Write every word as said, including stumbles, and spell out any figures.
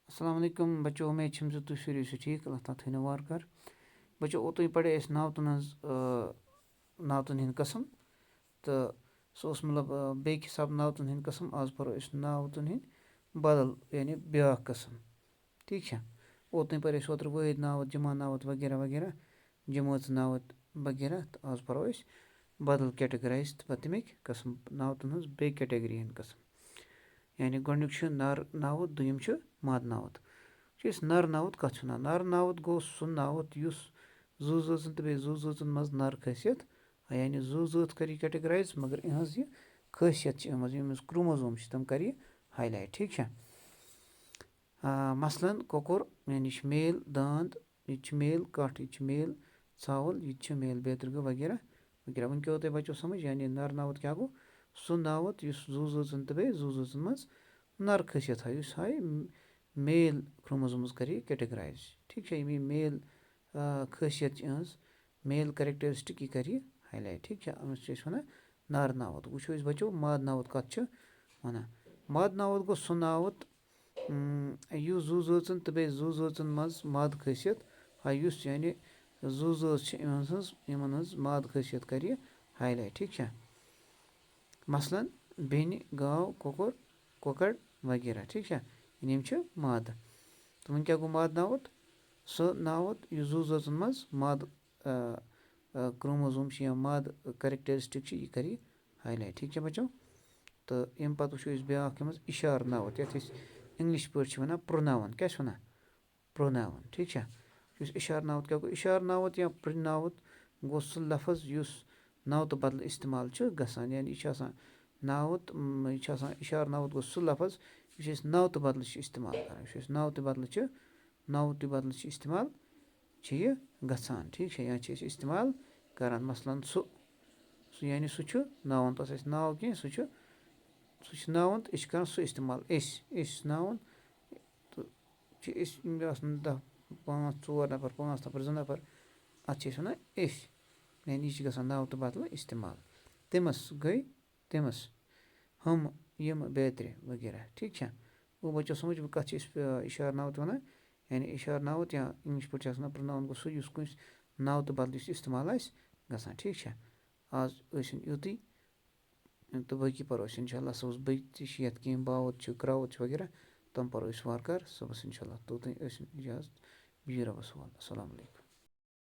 السلام علیکم بچو، امید چھم زِ تُہۍ سٲری ٲسِو ٹھیٖک، اللہ تعالیٰ تھٲینو وارٕ کار۔ بچو، اوتام پرے اَسہِ ناوتن ہٕنٛز، آ، ناوتن ہٕنٛدۍ قٕسم، تہٕ سُہ اوس مطلب، آ، بیٚکہِ حساب ناوتن ہٕنٛدۍ قٕسم۔ آز پرو أسۍ ناوتن ہٕنٛدۍ بدل، یعنی بیٛاکھ قٕسم۔ ٹھیٖک چھا؟ اوتام پرے اَسہِ اوترٕ وٲحد ناوت، جمع ناوت وغیرہ وغیرہ، جمٲژ ناوت وغیرہ، تہٕ آز پرو أسۍ بدل categorize تہٕ پتہٕ تَمِکۍ قٕسم، ناوتن ہٕنٛز بیٚیہِ category ہٕنٛدۍ قٕسم۔ یعنی گۄڈٕنیُک چھُ نر ناوُت، دوٚیِم چھُ ماد ناوُت۔ چھُ أسۍ نر ناوُت کَتھ چھِ وَنان؟ نر ناوُت گوٚو سُہ ناوُت یُس زُو زٲژَن تہٕ بیٚیہِ زُو زٲژَن منٛز نر خٲصیت، یعنی زُو زٲژ کٔر یہِ categorize، مگر یِہٕنٛز یہِ خٲصیت چھِ، یِم حظ یِم أمِس chromosome چھِ، تِم کَرِ یہِ highlight۔ ٹھیٖک چھا؟ آ، مثلاً کۄکُر، یعنی یہِ چھُ male، داند، یہِ تہِ چھُ male، کَٹھ، یہِ تہِ چھُ male، ژھاوُل، یہِ تہِ چھُ male، بیترِ گوٚو وغیرہ وغیرہ۔ وۄنۍ کیٛاہ ووت تۄہہِ بچو سمجھ؟ یعنی نر ناوُت کیٛاہ گوٚو؟ سُہ ناوُت یُس زُو زٲژَن تہٕ بیٚیہِ زُو زٲژَن منٛز نر خٲصیت ہاوِ، یُس ہاوِ male chromosomes کَرِ یہِ categorize۔ ٹھیٖک چھا؟ یِم یہِ male، آ، خٲصیت چھِ یِہٕنٛز، male characteristic، یہِ کَرِ یہِ highlight۔ ٹھیٖک چھا؟ أمِس چھِ أسۍ وَنان نر ناوُت۔ وٕچھو أسۍ بچو، ماد ناوُت کَتھ چھِ وَنان؟ ماد ناوُت گوٚو سُہ ناوُت، اۭں، یُس زُو زٲژَن تہٕ بیٚیہِ زُو زٲژَن منٛز ماد خٲصیت ہا، یُس یعنی زُو زٲژ چھِ، یِمَن ہٕنٛز، یِمَن ہٕنٛز ماد خٲصیت کَرِ یہِ highlight۔ ٹھیٖک چھا؟ مثلاً بیٚنہِ، گاو، کۄکُر، کۄکَر وغیرہ۔ ٹھیٖک چھا؟ یعنی یِم چھِ مادٕ۔ تہٕ وۄنۍ کیٛاہ گوٚو ماد ناوُت؟ سُہ ناوُت یُس زُو زٲژَن منٛز ماد، آ، آ، chromosome چھِ یا ماد characteristic چھِ، یہِ کَرِ یہِ highlight۔ ٹھیٖک چھا بچو؟ تہٕ اَمہِ پتہٕ وٕچھو أسۍ بیٛاکھ یِم حظ اِشارٕ ناوُت، یَتھ أسۍ English پٲٹھۍ چھِ وَنان pronoun۔ کیٛاہ چھِ وَنان؟ Pronoun۔ ٹھیٖک چھا؟ یُس اِشارٕ ناوُت کیٛاہ گوٚو؟ اِشارٕ ناوُت یا pronoun ناوُت گوٚو سُہ لفظ یُس ناوتہٕ بدلہٕ استعمال چھُ گژھان۔ یعنی یہِ چھُ آسان ناوُت، م، یہِ چھُ آسان اِشارٕ ناوُت گوٚو سُہ لفظ یُس أسۍ ناوتہٕ بدلہٕ چھِ استعمال کران۔ یُس أسۍ ناوتہٕ بدلہٕ چھِ، ناوتہٕ بدلہٕ چھِ استعمال، چھِ یہِ گژھان۔ ٹھیٖک چھا؟ یا چھِ أسۍ استعمال کران۔ مثلاً سُہ، سُہ یعنی سُہ چھُ ناوُن، تَس آسہِ ناو کینٛہہ، سُہ چھُ، سُہ چھُ ناوُن تہٕ أسۍ چھِ کران سُہ استعمال۔ أسۍ، أسۍ ناوُن تہٕ چھِ أسۍ، یِم آسَن دَہ، پانٛژھ، ژور نفر، پانٛژھ نفر، زٕ نفر، اَتھ چھِ أسۍ وَنان أسۍ۔ یعنی یہِ چھِ گژھان ناوتہٕ بدلہٕ استعمال۔ تٔمِس گٔے، تٔمِس، ہُم، یِم، بیترِ وغیرہ۔ ٹھیٖک چھا؟ گوٚو بچو سمجھ، وۄنۍ کَتھ چھِ أسۍ، آ، اِشارٕ ناوُت وَنان؟ یعنی اِشارٕ ناوُت یا English پٲٹھۍ چھِ آسان pronoun گوٚو سُہ یُس کُنہِ ناوتہٕ بدلہٕ یُس استعمال آسہِ گژھان۔ ٹھیٖک چھا؟ آز ٲسِن یُتُے تہٕ باقٕے پَرو أسۍ اِنشاء اللہ صُبحَس۔ بیٚیہِ تہِ چھِ یَتھ کینٛہہ باوُت چھِ، کرٛاوُت چھِ وغیرہ، تِم پَرو أسۍ وارٕ کارٕ صُبحَس اِنشاء اللہ۔ توٚتام ٲسِن اِجازت، بِہِو رۄبَس حوالہٕ۔ السلام علیکم۔